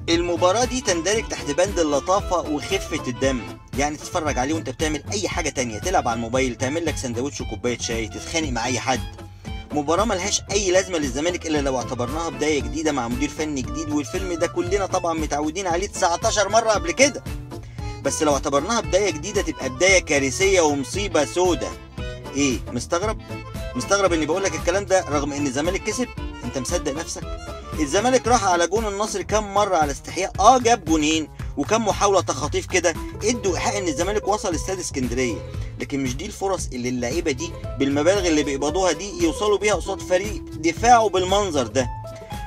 المباراة دي تندرج تحت بند اللطافة وخفة الدم، يعني تتفرج عليه وانت بتعمل اي حاجة تانية، تلعب على الموبايل، تعمل لك سندوتش وكوباية شاي، تتخانق مع اي حد. مباراة ملهاش اي لازمة للزمالك الا لو اعتبرناها بداية جديدة مع مدير فني جديد، والفيلم ده كلنا طبعا متعودين عليه 19 مرة قبل كده. بس لو اعتبرناها بداية جديدة تبقى بداية كارثية ومصيبة سودة. ايه مستغرب؟ مستغرب اني بقول لك الكلام ده رغم ان الزمالك كسب؟ انت مصدق نفسك؟ الزمالك راح على جون النصر كام مرة على استحياء، جاب جونين وكم محاولة تخاطيف كده ادوا ايحاء ان الزمالك وصل استاد اسكندرية، لكن مش دي الفرص اللي اللعيبة دي بالمبالغ اللي بيقبضوها دي يوصلوا بيها قصاد فريق دفاعه بالمنظر ده.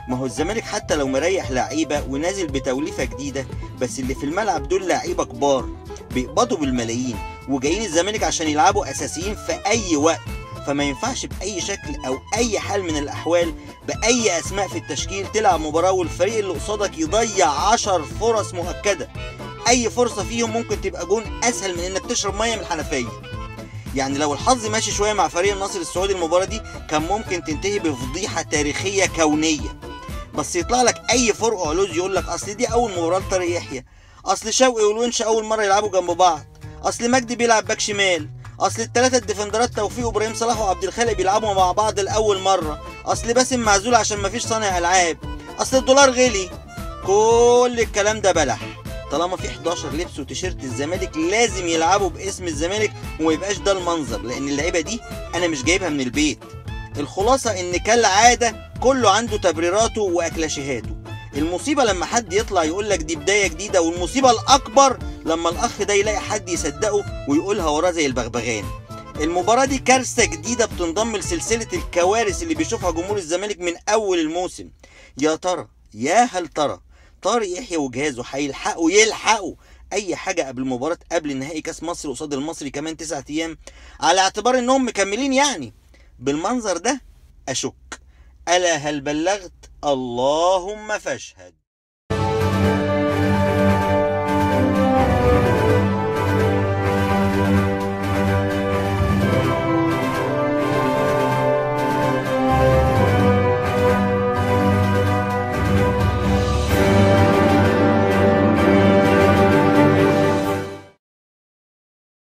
ما هو الزمالك حتى لو مريح لعيبة ونازل بتوليفة جديدة، بس اللي في الملعب دول لعيبة كبار بيقبضوا بالملايين وجايين الزمالك عشان يلعبوا اساسيين في اي وقت، فما ينفعش بأي شكل أو أي حال من الأحوال بأي أسماء في التشكيل تلعب مباراة والفريق اللي قصادك يضيع 10 فرص مؤكدة، أي فرصة فيهم ممكن تبقى جون أسهل من إنك تشرب مية من الحنفية. يعني لو الحظ ماشي شوية مع فريق النصر السعودي المباراة دي كان ممكن تنتهي بفضيحة تاريخية كونية، بس يطلع لك أي فرق علوز يقول لك أصل دي أول مباراة لطارق يحيى، أصل شوقي والونش أول مرة يلعبوا جنب بعض، أصل مجدي بيلعب باك شمال، اصل الثلاثة الديفندرات توفيق وابراهيم صلاح وعبد الخالق بيلعبوا مع بعض لاول مرة، اصل باسم معزول عشان مفيش صانع العاب، اصل الدولار غلي. كل الكلام ده بلح. طالما في 11 لبس وتيشيرت الزمالك لازم يلعبوا باسم الزمالك وما يبقاش ده المنظر، لان اللعيبة دي انا مش جايبها من البيت. الخلاصة ان كالعادة كله عنده تبريراته واكلاشيهاته. المصيبة لما حد يطلع يقول لك دي بداية جديدة، والمصيبة الاكبر لما الاخ ده يلاقي حد يصدقه ويقولها وراه زي البغبغان. المباراة دي كارثة جديدة بتنضم لسلسلة الكوارث اللي بيشوفها جمهور الزمالك من اول الموسم. يا ترى، يا هل ترى طارق يحيى وجهازه هيلحقوا اي حاجة قبل المباراة قبل نهائي كاس مصر قصاد المصري كمان 9 ايام، على اعتبار انهم مكملين يعني بالمنظر ده؟ اشك. الا هل بلغت؟ اللهم فاشهد.